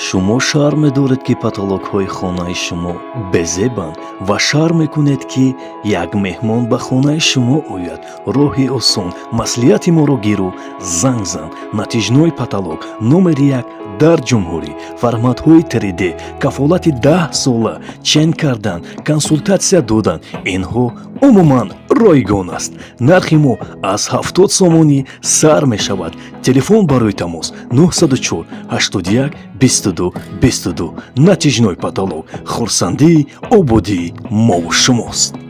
Шумо шарм медоред, ки потолокҳои хонаи шумо безебанд, ва шарм мекунед, ки як меҳмон ба хонаи шумо ояд. Роҳи осон: маслиҳати моро гиру занг зан. Натяжной потолок номери як дар ҷумҳурӣ, форматҳои 3D, кафолати 10 сола, чен кардан, консултатсия додан — инҳо умуман ройгон аст. Нархи мо аз 70 сомонӣ сар мешавад. Телефон барои тамос: 904 81 22 22. Натяжной потолок — хурсандии ободии мову шумост.